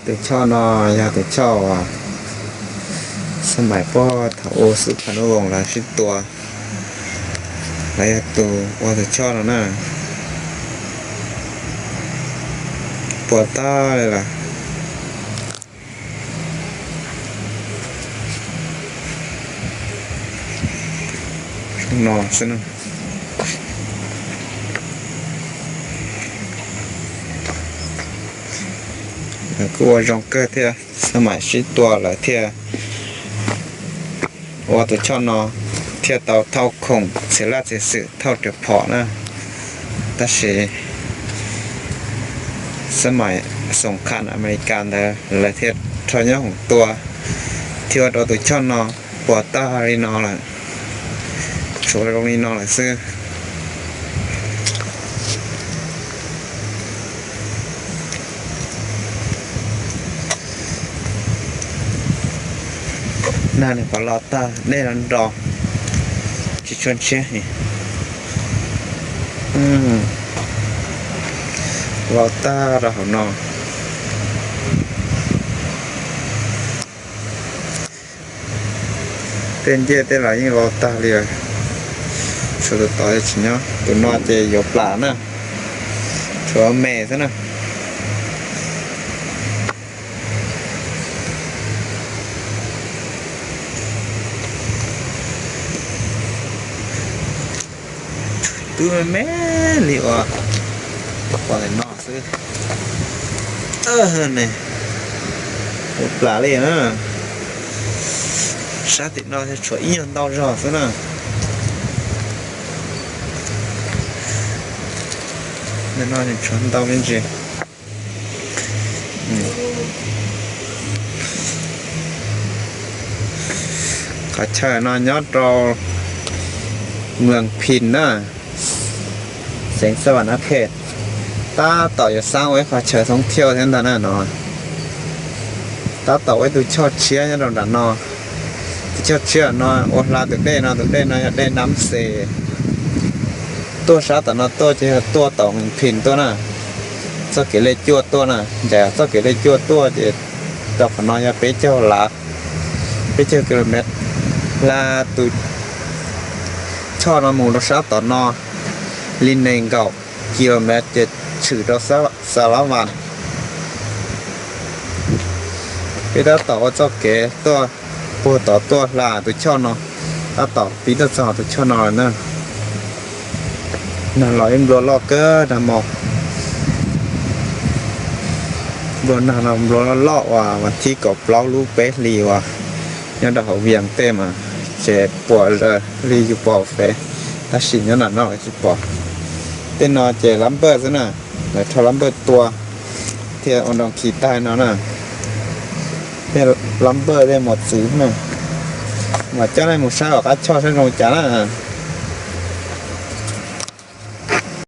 Tus choj no yog tus choj uas xab maim puag thaum ub xub pha nub voos lawv sib tua, lawv yog tus ua tus choj no na. Puas tag li lawm. No xwb na. Kuj ua zoo kawg thiab, xab maim sib tua lawv thiaj ua tus choj no, thiaj tau thauj khoom txiav laj txiav xwm thauj riam phom na. Tab sis xab maim xoom kha Amelikas ntawd lawv thiaj rho nyob hoom tua, thiaj ua rau tus choj no puas tag li no lawm, tshuav zoo li no lawm xwb. Nag nws pom los tag dej los nro, tsis tshua ntshiab. Los tag rau hauv no. Tej ncej tej los yeej los tag li. Tshuav tus tod tsis nyob, tus no ces yuav plam na, tshuav me xwb na. Twb me me li uas pom ntawm no xwb ne, yuav plam li na. Sab tim no tshuav ib nyuag ntau zog xwb na. Ntawm no tshuav ntau me ntsis. Qhov chaw no nyob rau Mws Phis na, xeev Xas Vas Nas Khes. Tab tom yuav xaab ua ib qhov chaw thoob thiaj thiab ntag na no. Tab tom ua ib tug choj tshiab nyob rau nram no. Tus choj tshiab no ua hla tus dej no, tus dej no yog dej Nab Xes. Tuaj sab tom no tuaj ces yog tuaj tom Mws Phis tuaj na. Txoj kev lej cuaj tuaj na, ncaim txoj kev lej cuaj tuaj ces rau qhov no yog peb caug lav, peb caug ki lus mev. Hla tus choj no mus rau sab tom no li nees nkaum ki lus mev ces tshwm rau Xas Las Vas. Peb tab tom ua txoj kev tuaj puag tod tuaj hla tus choj no, tab tom pib tuaj txog tus choj no lawm na. Nag los ib nplua loj kawg nag hmo. Nplua nag los nplua loj loj uas vas thib kaum plaub lub peb hlis uas nyob rau hauv Vias tej mas tseem pom zawg li yus pom hauv fev, tab sis nyob nram no tsis pom. Tej no ces lab npawj xwb na, lawv rho lab npawj tua thiaj ua nroo khi tag no na. Tej lab npawj tej mos txwv na, mas coj nej mus saib tom qab choj saib zoo cas na.